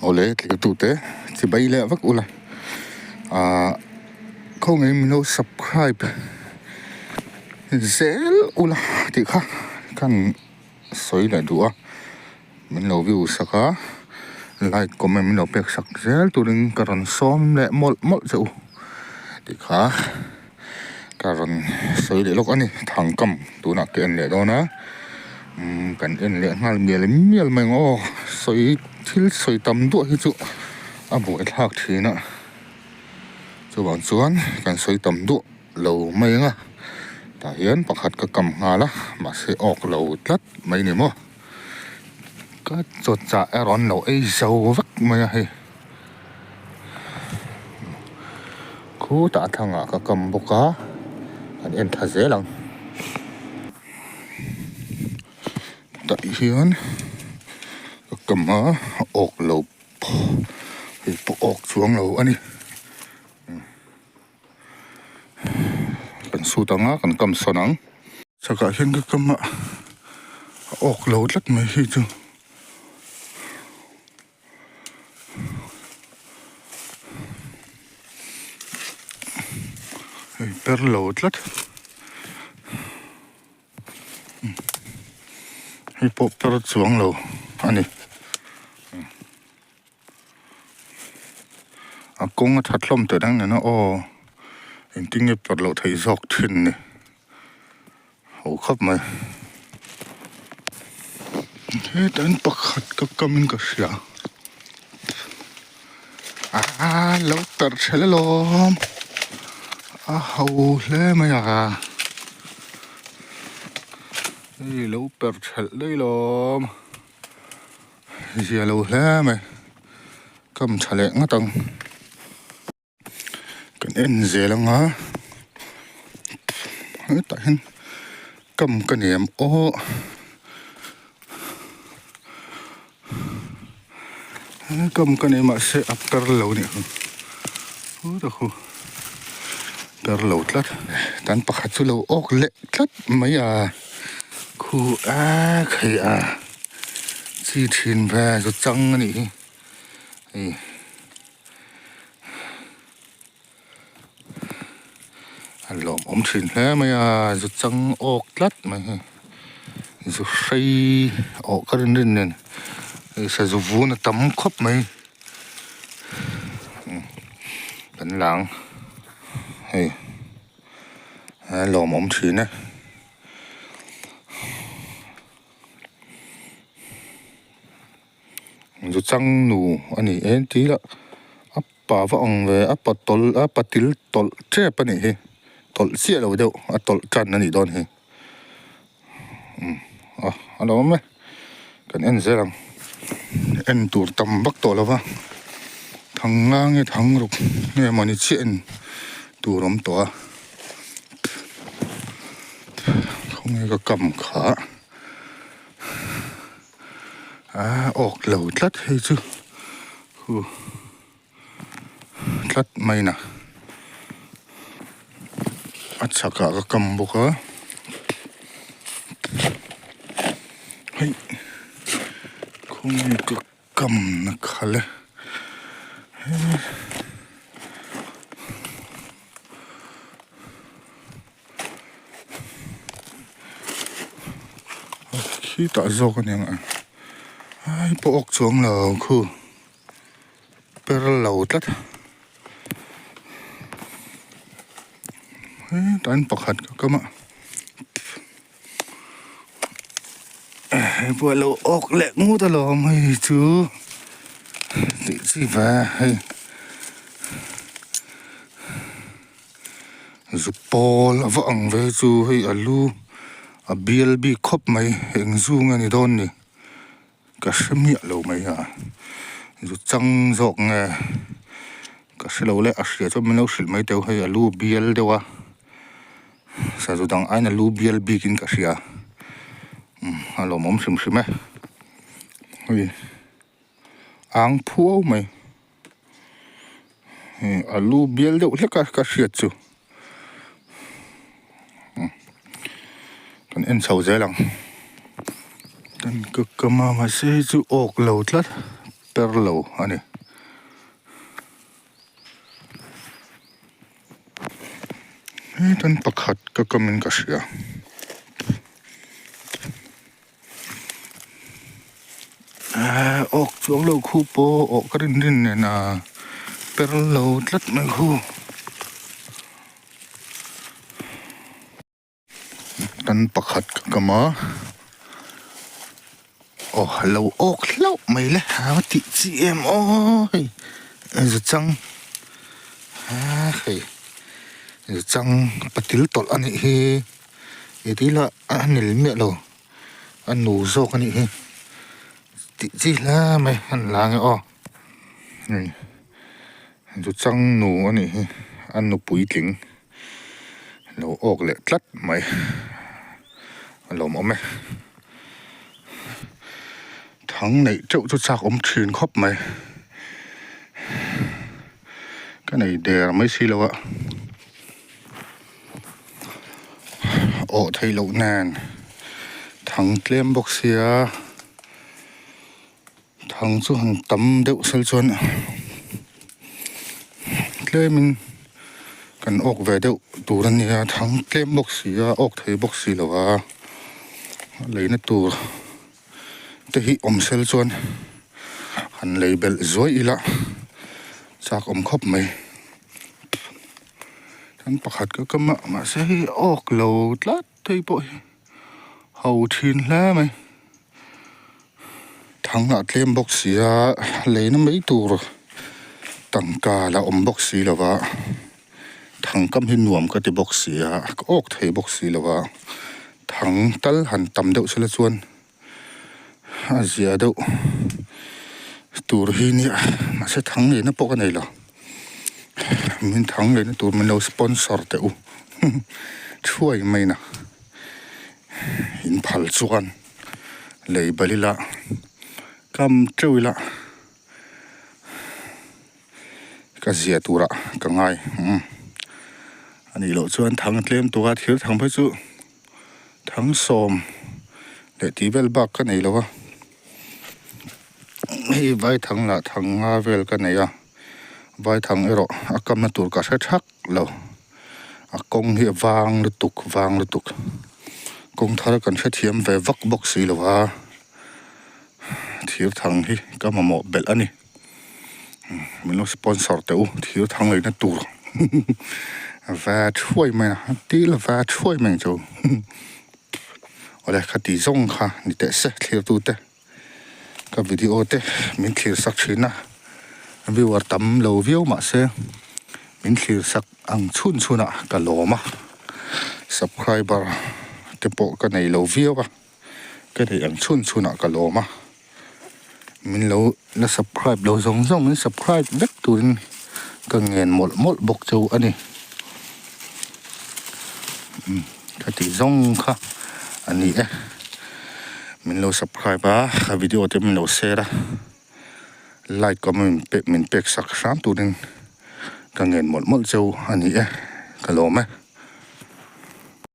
Awle thlir tute chibai leh vak ula ahh khawngaih min lo subscribe zel ula tih kha kan sawi leh duh a min lo view sak a like comment min lo pek sak zel turin ka rawn sawm leh mawlh mawlh che u tih kha ka rawn sawi leh lawk a ni thangkam tunah ka en leh dawn a umm kan en leh nghal mial mial mai ang aw sawi thil sawi tam duah hi chu a buaithlak thin a chuvang chuan kan sawi tam duah lo mai ang a tah hian pakhat ka kam nghal a mahse awk lo tlat mai ni maw ka chaw chah erawh an lo ei zo vek mai a hei khutah thangah ka kam bawk a an en tha zel ang tah hian ka kam a awk lo hei pawh awk chuang lo a ni. Kan sut ang a kan kam sawn ang. Chhakah hian ka kam a a awk lo tlat mai hi chu. Hei per lo tlat. Hei pawh per chuang lo a ni. A kawng a that hlawm teh reng nen a aw engtin nge pawt loh theih zawk thin ni ho khawp mai hetah hian pakhat ka kam in ka hria aa lo tarh thelh alawm a ho hle mai a hei lo perh thelh daih lawm. Zia lo hle mai kam tha leh ngawt ang kan en zel ang a hetah hian kam ka nem aw kam ka nei mahse a per lo a nih hi khutah khu per lo tlat tan pakhat chu lo awk leh tlat mai a khu a hei a. Chi thin ve chu chang a nih hi hei a lawmawm thin hle mai a zu chang awk tlat mai hi zu hrei awh ka rin rin nen hei sazu vun a tam khawp mai kan lang hei a lawmawm thin e. Zu chang nu a ni e tih lah a pa va ang ve a pa tawlh a patil tawlh tep a nih hi tawlh chiah lo deuh a tawlh tan a nih dawn hi umm a a lo awm e kan en zel ang en tur tam vak tawh lo va thang nga nge thang ruk nge mawni chiah en tur awm tawh a. Khawnge ka kam kha a awk lo tlat hei chu khu tlat mai na a chhakah ka kam bawk a hei khawnge ka kam na khal e. Khitah zawk a niang a ai pawh awk chuang lo khu per lo tlat hetah hian pakhat ka kam a hei pawh a lo awk leh ngut alawm hei chu tih chi ve hei. Zu pawl a va ang ve chu hei a lu a bial bik khawp mai eng zu nge ni dawn ni ka hre miah lo mai a zu chang zawk nge ka hre lo le a hria chuan min lo hrilh mai teh u hei a lu bial deuh a sazu dang aiin a lu bial bik in ka hria umm a lawmawm hrim hrim e hei ang phuau mai. Hei a lu bial deuh hlek a ka hriat chu kan en chho zel ang kan ka kam a mahse hei chu awk lo tlat. Per lo a ni. Hetan pakhat ka kamin ka hria. Ahh awk chuang lo khu pawh awh ka rin rin nen a per lo tlat mai khu. Tan pakhat ka kam a aw lo awk hlauh mai le a va tih chi em aw hei zu chang hei zu chang patil tawlh a nih hi i dil a a nil miah lo a nu zawk a nih hi tih chi hle mai a ni la ange aw hei zu chang nu a nih hi a nu puitling. Lo awk leh tlat mai a lawmawm e. Thang neih teuh chu chak awm thin khawp mai. Ka nei der mai si lo a. Awh theih loh nen thang tlem bawk sia. Thang chu han tam deuh sel chuan tlemin kan awk ve deuh tur a nia thang tlem bawk si a awk thei bawk si lo a leina tur te hi awm sel chuan han lei belh zuai ila chak awm khawp mai chuan pakhat ka kam a mahse hei awk lo tlat thei pawh hi ho thin hle mai. Thang a tlem bawk si a, leina mai tur tangka la awm bawk si lo va, thang kam hi nuam ka ti bawk si a, ka awk thei bawk si lo va, thang tal han tam deuh sela chuan a zia deuh tur hi nia mahse thang leina pawh ka nei lo, min thang leina tur min lo sponsor teh u thuai maina inphal chuan. Lei bal ila kam teuh ila ka zia turah ka ngai umm a nih loh chuan thang tlem tura thir thang phei chu thang sawm leh tih vel bak ka nei lo a hei vai thang lah thang nga vel ka nei a vai thang erawh a kamna tur ka hre thak lo. A kawng hi a vang lutuk vang lutuk kawng thar kan hrethiam ve vak bawk si lo a thir thang hi ka mamawh belh a ni min lo sponsor teh u thir thang leina tur va thuai mai a til va thuai mai ang chu awle khati zawng kha ni teh se thlir tute. Ka video te min thlir sak thin a, viewer tam lo viau mah se min thlir sak ang chhun chhun ah ka lawm a, subscriber te pawh ka nei lo viau a, ka neih ang chhun chhun ah ka lawm a, min lo la subscribe lo zawng zawng min subscribe vek turin ka ngen mawlh mawlh bawk cheu a ni. Ka tih zawng kha a ni e. Min lo subscribe a, ka video te min lo share a, like comment min pek sak hram turin ka ngen mawlh mawlh cheu a ni e, ka lawm e.